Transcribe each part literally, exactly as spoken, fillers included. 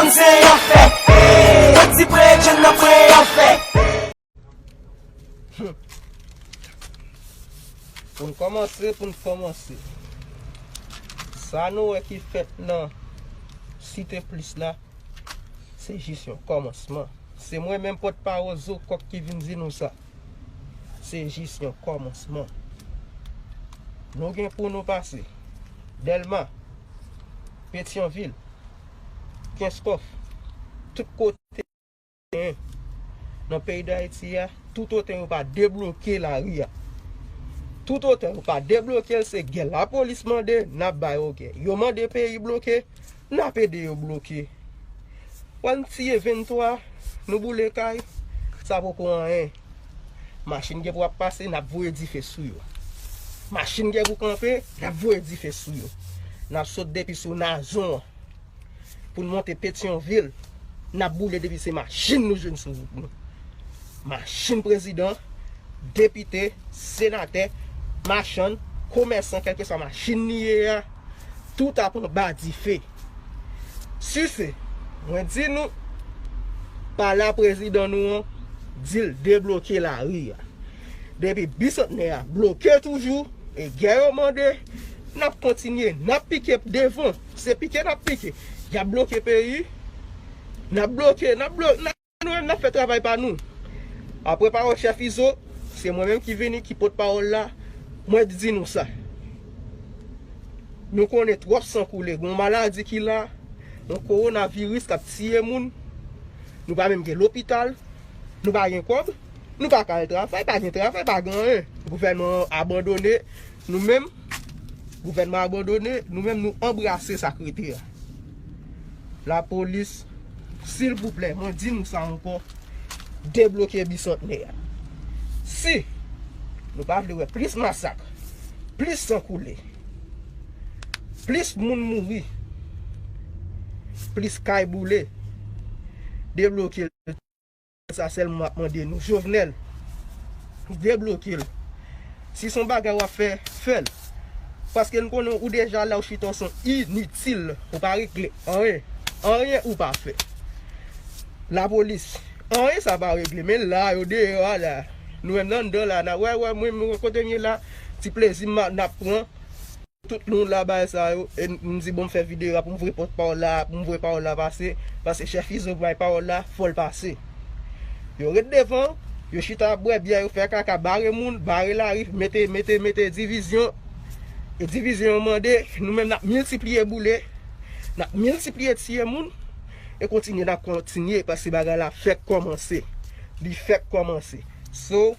Se yon fèt. Soti pre John nan pre yon fèt. Pou n kòmanse, pou n kòmanse. Sa nou wè ki fèt nan Site Plis la, se jis yon kòmansman. Se mwen menm pòtpawòl Zo Kòk ki vin di nou sa. Se jis yon kòmansman. Nou gen pou nou pase Dèlma, Petyonvil, Kenskòf, tout kote. Nan peyi Dayiti a, toutotan yo pa debloke lari a. Toutotan yo pa debloke l, se gè lapolis mande, n ap ba yo gè. Yo mande peyi bloke, n ap ede yo bloke. Wè n tiye venntwa, nou boule kay, sa poko anyen. Machin gen pou ap pase, n ap voye dife sou yo. Machin gen pou kanpe, n ap voye dife sou yo. N ap sot depi sou Nazon an. Pou n monte Petyonvil, n ap boule depi se machin nou jwenn sou wout nou. Machin prezidan, depite, senatè, machann, komèsan, kèlkeswa machin li ye a, tout ap anba dife. Sise, mwen di nou, pale a prezidan nou an, di l debloke lari a. Depi Bisantnè a bloke toujou, e gè yo mande, n ap kontinye, n ap pike devan. Se pike n ap pike. Y ap bloke peyi, n ap bloke, n ap bloke, n ap, nou menm n ap fè travay pa nou. Apre pawòl chèf Izo, se mwen menm ki vini, ki pòtpawòl la, mwen di nou sa. Nou konnen twòp san koule, gen yon maladi ki la, yon kowonaviris k ap tiye moun, nou pa menm gen lopital, nou pa gen kòb, nou pa ka al travay, pa gen travay, pa gen anyen. Gouvènman an abandone, nou menm, gouvènman abandone, nou menm nou anbrase sa k rete a. Lapolis, silvouplè, mwen di nou sa ankò, debloke Bisantnè a. Si nou pa vle wè plis masak, plis san koule, plis moun mouri, plis kay boule, debloke l. Sa sèlman m ap mande nou. Jovenel, debloke l. Si se yon bagay w ap fè, fè l. Paske n konnen ou deja la, ou chita, w se yon initil. Ou pa regle anyen. Anyen ou pa fè. Lapolis, anyen sa pa regle. Men la, yo deyò a la. Nou menm nan anndan la, n ap wè, wè, mwen, mwen, kote m ye la, ti plezi m a, n ap pran. Tout nou la bay sa yo, e m di bon m fè videyo a pou m voye pòt pawòl la, pou m voye pawòl la pase, paske chèf Izo bay pawòl la, fò l pase. Yo ret devan, yo chita ap bwè byè, yo fè kaka, bare moun, bare lari, mete, mete, mete divizyon. E divizyon yo mande, nou menm n ap miltipliye boule, n ap miltipliye tiye moun, e kontinye, n ap kontinye, paske bagay la fèk kòmanse. Li fèk kòmanse. So,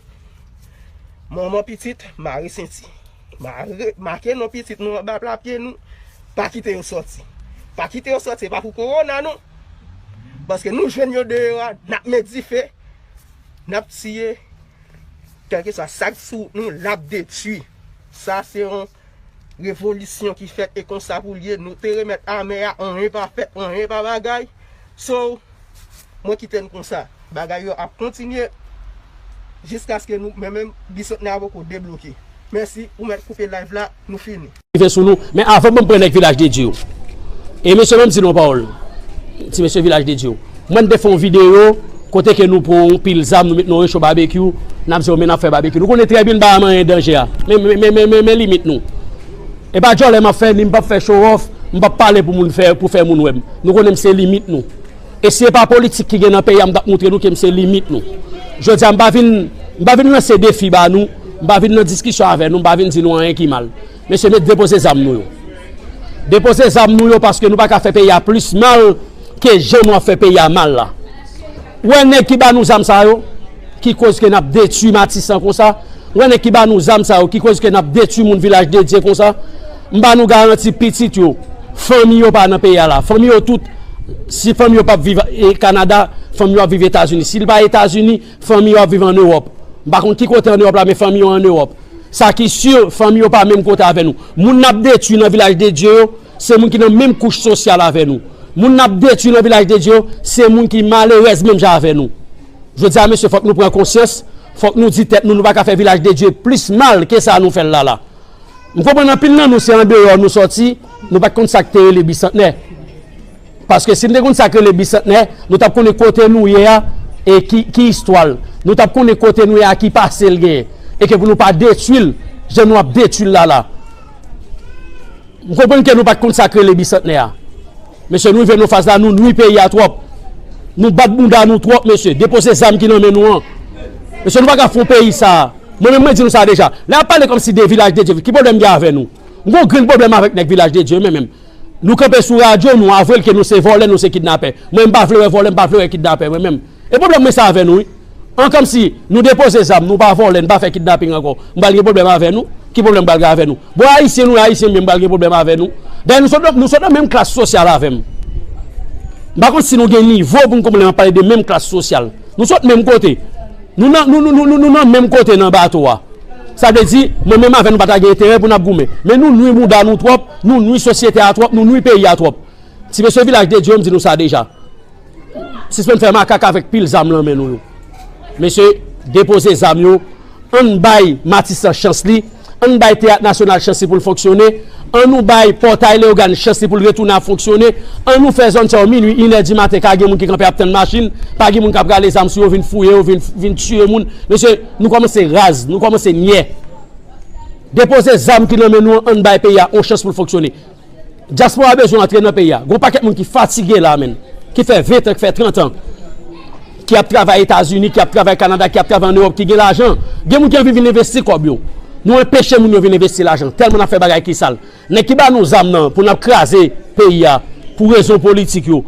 manman pitit, mare senti. Mare, make non pitit nou anba pla pye nou. Pa kite yo sòti. Pa kite yo sòti, e pa pou kowona non. Paske nou jwenn yo deyò a, n ap met dife, n ap tiye, kèlkeswa sa k sou wout nou, l ap detwi. Sa se yon revolisyon ki fèt e konsa pou l ye. Nou te remèt a mè a, anyen pa fèt, anyen pa bagay. So, mwen kite n konsa. Bagay yo ap kontinye jiskaske nou, men menm, Bisantnè a poko debloke. Mèsi, ou mèt koupe live la, nou fini. Rive sou nou. Men avan, ban m pran nèg Vilaj de Dye yo. E mesye, ban m di nou yon pawòl. Ti mesye Vilaj de Dye yo. Mwen, m te fè yon videyo kote ke nou pran yon pil zam, nou met nan yon recho babekyou, n ap di yo, men n ap fè babekyou. Nou konnen trè byen n pa anyen danje a. Men, men, men, men, men, men limit nou. E pa djòlè m ap fè, ni m p ap fè show off, m p ap pale pou moun fè, pou fè moun wè m. Nou konnen m se limit nou. E si e pa politik ki gen nan peyi a, m t ap montre nou ke m se limit nou. Jodi a, m pa vin, m pa vin lanse defi ba nou, m pa vin nan diskisyon avè nou, m pa vin di nou anyen ki mal. Mesye, met depoze zam nou yo. Depoze zam nou yo paske nou pa ka fè peyi a plis mal ke jan nou ap fè peyi a mal la. Ou wè nèg ki ba nou zam sa yo, ki koz ke n ap detwi Matisan konsa, ou wè nèg ki ba nou zam sa yo, ki koz ke n ap detwi moun Vilaj de Dye konsa, m ba nou garanti pitit yo, fanmi yo pa nan peyi a la. Fanmi yo tout, si fanmi yo p ap viv e Kanada, fanmi yo ap viv Etazini. Si l pa Etazini, fanmi yo ap viv ann Ewòp. M pa konn ki kote ann Ewòp la, men fanmi yo ann Ewòp. Sa ki si, fanmi yo pa menm kote avè nou. Moun n ap detwi nan Vilaj de Dye yo, se moun ki nan menm kouch sosyal avè nou. Moun n ap detwi nan Vilaj de Dye yo, se moun ki malerèz menm jan avè nou. Jodi a, mesye, fòk nou pran konsyans, fòk nou di tèt nou, nou pa ka fè Vilaj de Dye plis mal ke sa nou fè l la la. M konprann anpil nan nou, se andeyò nou sòti, nou pa t konn sa k te rele Bisantnè. Paske si n te konn sa k rele Bisantnè, nou t ap konnen kote nou ye a, e ki, ki istwa l. Nou t ap konnen kote nou ye a, ki pase l genyen. E ke pou nou pa detwi l, jan nou ap detwi l la la. M konprann ke nou pa t konn sa k rele Bisantnè a. Mesye, nou rive nan faz la, nou nwi peyi a twòp. Nou bat bounda nou twòp, mesye. Depoze zam ki nan men nou an. Mesye, nou pa ka fè yon peyi sa a. Mwen menm, mwen di nou sa deja. Lè y ap pale kòmsi de Vilaj de Dye, ki pwoblèm gen avè nou? M gon grenn pwoblèm avèk nèg Vilaj de Dye, men menm. Nou kanpe sou radyo, nou avwe l ke nou se vòlè, nou se kidnapè. Mwen, m pa vle wè vòlè, m pa vle wè kidnapè, mwen menm. E pwoblèm mwen sa avè nou, wi. An kòmsi nou depoze zam, nou pa vòlè, n pa fè kidnaping ankò. M pral gen pwoblèm avè nou? Ki pwoblèm m pral gen avè nou? Bon, Ayisyen, nou Ayisyen, men m pral gen pwoblèm avè nou. Dayè, nou sot, nou sot nan menm klas sosyal avè m. M pa konn si nou gen nivo pou n konprann lè m ap pale de menm klas sosyal. Nou sot menm kote. Nou nan, nou, nou, nou, nou, nou nan menm kote nan bato a. Sa vle di, mwen menm avè nou pa ta gen enterè pou n ap goumen. Men nou nwi bounda nou twòp, nou nwi sosyete a twòp, nou nwi peyi a twòp. Ti mesye Vilaj de Dye, m di nou sa deja. Sispann fè makak avèk pil zam nan men nou yo. Mesye, depoze zam yo. Ann bay Matis lan chans li. Ann bay Teyat Nasyonal chans li pou l fonksyone. Ann nou bay Pòtay Leyogàn chans li pou l retounen ap fonksyone. Ann nou fè zòn sa yo minui, inè di maten, ka gen moun ki kanpe ap tann machin. Pa gen moun k ap rale zam sou yo, vin fouye yo, vin, vin tiye moun. Mesye, nou kòmanse raz, nou kòmanse nyè. Depoze zam ki nan men nou an, ann bay peyi a yon chans pou l fonksyone. Dyaspora bezwen antre nan peyi a. Gon pakèt moun ki fatige la, menn. Ki fè ven tan, ki fè trant an. Ki ap travay Etazini, ki ap travay Kanada, ki ap travay ann Ewòp, ki gen lajan. Gen moun ki anvi vin envesti kòb yo. Nou anpeche moun yo vin envesti lajan. Tèlman n ap fè bagay ki sal. Nèg ki ba nou zam nan pou n ap kraze peyi a, pou rezon politik yo.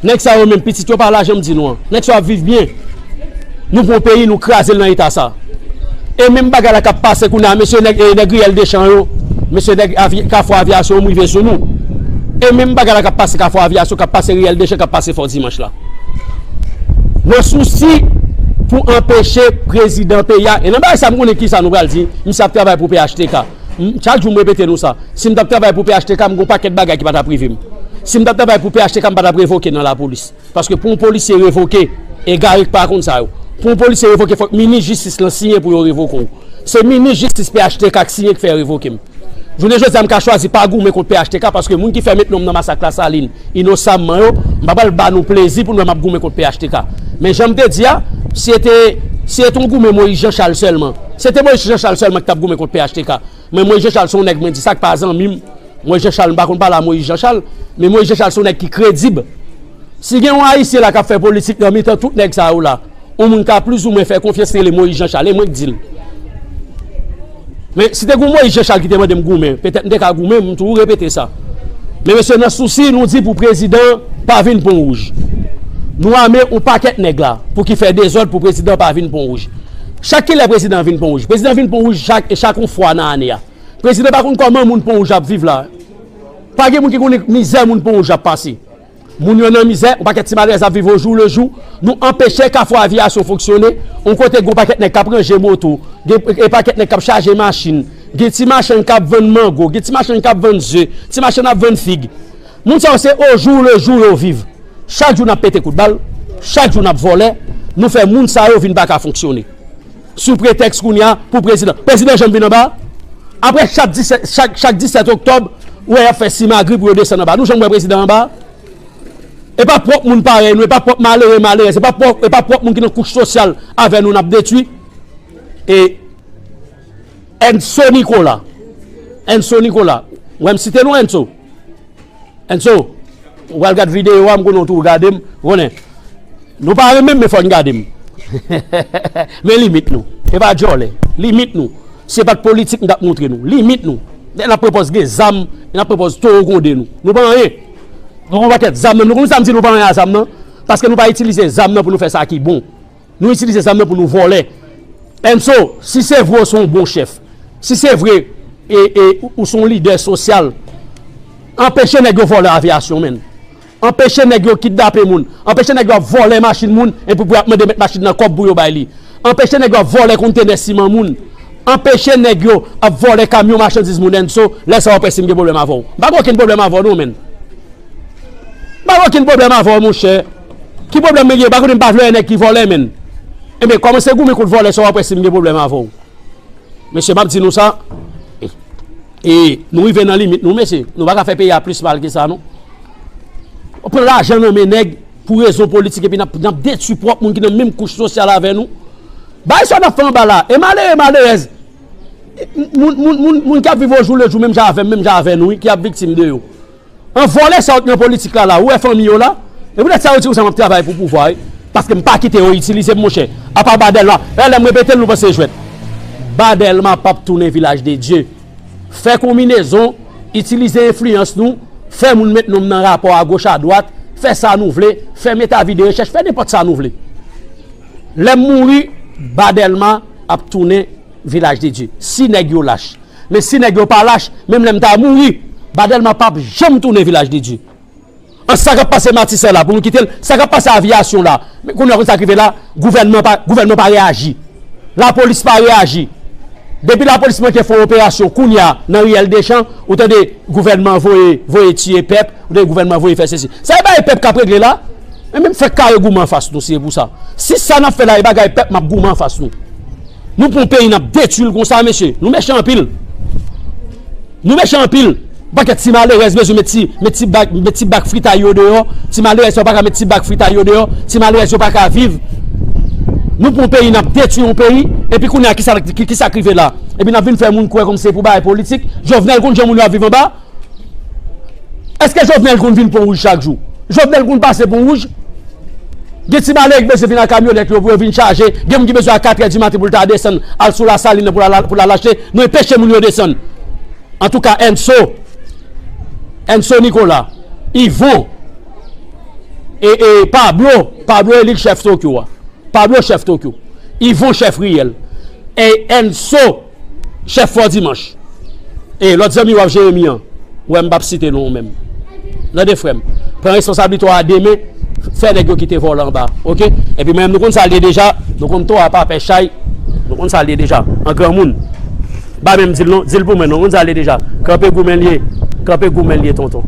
Nèg sa yo menm, pitit yo pa la, jan m di nou an. Nèg sa yo ap viv byen. Nou pran peyi, nou kraze l nan eta sa. E menm bagay la k ap pase kounye a, mesye nèg, e nèg Riyèl Dechan yo, mesye nèg avi-, Kafou Aviyasyon yo rive sou nou. E menm bagay la k ap pase Kafou Aviyasyon, k ap pase Riyèl Dechan, k ap pase Fò Dimanch la. Nan sousi pou anpeche prezidan peyi a, e nan bagay sa m konnen kisa nou pral di, misye ap travay pou P H T K. M, chak jou m repete nou sa. Si m t ap travay pou P H T K, m gon pakèt bagay ki pa t ap rive m. Si m t ap travay pou P H T K, m pa t ap revoke nan lapolis. Paske pou yon polisye revoke, egare k pa konn sa yo. Pou yon polisye revoke, fòk minis jistis lan siyen pou yo revoke w. Se minis jistis P H T K k siyen k fè revoke m. Jounen jodi a, m ka chwazi pa goumen kont P H T K paske moun ki fè met non m nan masak Lasalin, inosamman yo, m pa pral ba nou plezi pou nou wè m ap goumen kont P H T K. Men jan m te di a, si se te, si se te yon goumen Moyiz Janchal sèlman, si se te Moyiz Janchal sèlman ki t ap goumen kont P H T K, men Moyiz Janchal se yon nèg mwen di sa k pa zanmi m. Moyiz Janchal, m pa konn pale a Moyiz Janchal, men Moyiz Janchal se yon nèg ki kredib. Si gen yon Ayisyen la k ap fè politik nan mitan tout nèg sa yo la, yon moun ka plizoumwen fè konfyans, se rele Moyiz Janchal, e mwen k di l. Men si te gen yon Moyiz Janchal ki te mande m goumen, petèt m te ka goumen, m toujou repete sa. Men mesye, nan sousi nou di pou prezidan pa vin Pon Wouj. Nou ame yon pakèt nèg la pou ki fè dezòd pou prezidan pa vin Pon Wouj. Chak kilè prezidan vin Pon Wouj? Prezidan vin Pon Wouj chak, chak yon fwa nan ane a. Prezidan pa konn kòman moun Pon Wouj ap viv la. Pa gen moun ki konnen mizè moun Pon Wouj ap pase. Moun yo nan mizè, yon pakèt ti malerèz ap viv au jour le jour. Nou anpeche Kafou Aviyasyon fonksyone, yon kote gen yon pakèt nèg k ap ranje moto, gen, e pakèt nèg k ap chaje machin, gen ti machann k ap vann mango, gen ti machann k ap vann ze, ti machann ap vann fig. Moun sa yo se au jour le jour yo viv. Chak jou n ap pete kout bal, chak jou n ap vòlè, nou fè moun sa yo vin pa ka fonksyone. Sou pretèks kounye a pou prezidan. Prezidan janm vin anba? Apre chak disèt, chak, chak disèt oktòb, ou wè y ap fè simagri pou yo desann anba. Nou janm wè prezidan anba? E pa pwòp moun parèy nou, e pa pwòp malere, malerèz, e pa pwòp, e pa pwòp moun ki nan kouch sosyal avè nou n ap detwi. E Enso Nicolas. Enso Nicolas. Ou wè m site non Enso? Enso, ou pral gad videyo a, m konnen w toujou gade m, ou konnen. Nou pa renmen m, men fò n gade m. Men limit nou. E pa djòlè. Limit nou. Si se pa t politik m t ap montre nou. Limit nou. Lè n ap pran pòz gen zam, lè n ap pran pòz towo gwonde nou. Nou pa anyen. Nou gon pakèt zam nan. Nou konn sa m di nou pa anyen a zam nan? Paske nou pa itilize zam nan pou nou fè sa ki bon. Nou itilize zam nan pou nou vòlè. Enso, si se vre w se yon bon chèf, si se vre, e, e, ou, ou se yon lidè sosyal, anpeche nèg yo vòlè aviyasyon, menn. Anpeche nèg yo kidnape moun. Anpeche nèg yo ap vòlè machin moun, epi pou y ap mande mèt machin nan kòb pou yo bay li. Anpeche nèg yo ap vòlè kontenè siman moun. Anpeche nèg yo ap vòlè kamyon machandiz moun, Enso, lè sa w ap wè si m gen pwoblèm avè w. M pa gen okenn pwoblèm avè w non, menn. M pa gen okenn pwoblèm avè w, monchè. Ki pwoblèm mwen gen? Pa konnen m pa vle wè nèg ki vòlè, menn. Enben, kòmanse goumen kont vòlè, sa w ap wè si m gen pwoblèm avè w. Mesye, m ap di nou sa. E nou rive nan limit nou, mesye. Nou pa ka fè peyi a plis mal ke sa, non. Pran lajan nan men nèg pou rezon politik epi n ap, n ap detwi pwòp moun ki nan menm kouch sosyal avè nou. Bagay sa n ap fè anba la. E malere, malerèz, moun, moun, moun, moun k ap viv o jou le jou menm jan avè m, menm jan avè nou, wi, ki ap viktim de yo. An vòlè sa yo t nan politik la, la, ou wè fanmi yo la? E poutèt sa yo di konsa m ap travay pou pouvwa, wi. Paske m pa kite yo itilize m, monchè. Apa ba Dèlma. E lè m repete l, nou panse jwèt. Ba Dèlma p ap tounen Vilaj de Dye. Fè konbinezon, itilize enfliyans nou, fè moun met non m nan rapò agoch adwat, fè sa nou vle, fè meta vide rechèch, fè nenpòt sa nou vle. Lè m mouri, ba Dèlma ap tounen Vilaj de Dye. Si nèg yo lach. Men si nèg yo pa lach, menm lè m ta mouri, ba Dèlma p ap janm tounen Vilaj de Dye. An sa k ap pase Matisan la, pou nou kite l, sa k ap pase Aviyasyon la. Men kounye a, konn sa k rive la, gouvènman pa, gouvènman pa reyaji. Lapolis pa reyaji. Depi lapolis manke fè yon operasyon, kounye a, nan riyèl Dechan, ou tande gouvènman voye, voye tiye pèp, ou tande gouvènman voye fè sesi. Sa e bagay pèp k ap regle la? Men menm fèk kare goumen anfas nou, si e pou sa. Si sa n ap fè la e bagay pèp, m ap goumen anfas nou. Nou pran yon peyi, n ap detwi l konsa, mesye. Nou mechan anpil. Nou mechan anpil. Pakèt ti malerèz bezwen met ti, met ti bak, met ti bak fritay yo deyò. Ti malerèz yo pa ka met ti bak fritay yo deyò. Ti malerèz yo pa ka viv. Nou pran yon peyi, n ap detwi yon peyi. Epi kounye a, kisa, ki, kisa k rive la? Epi n ap vin fè moun kwè kòmsi se pou bagay politik. Jovenel konn jan moun yo ap viv anba? Èske Jovenel konn vin pon wouj chak jou? Jovenel konn pase pon wouj? Gen ti malere ki bezwen vin ak kamyonèt yo pou yo vin chaje. Gen moun ki bezwen a katrè di maten pou l ta desann, al sou Lasalin nan pou l al, pou l al achte. Nou enpeche moun yo desann. Antouka, Enso, Enso Nicolas, Yvon, e, e Pablo, Pablo e li k chèf Tokyo a. Pablo chèf Tokyo. Yvon chèf Riyèl. E Enso chèf Fò Dimanch. E lòt zanmi w ap Jeremi an, wè m p ap site non w menm. Tande frè m. Pran responsablite w a de men, fè nèg yo kite vòlè anba, oke? Epi mwen menm nou konn sa l ye deja, nou konn to a pa pè chay, nou konn sa l ye deja. An granmoun. Pa menm di l non, di l pou mwen non, konn sa l ye deja. Kanpe goumen l ye, kanpe goumen l ye tonton.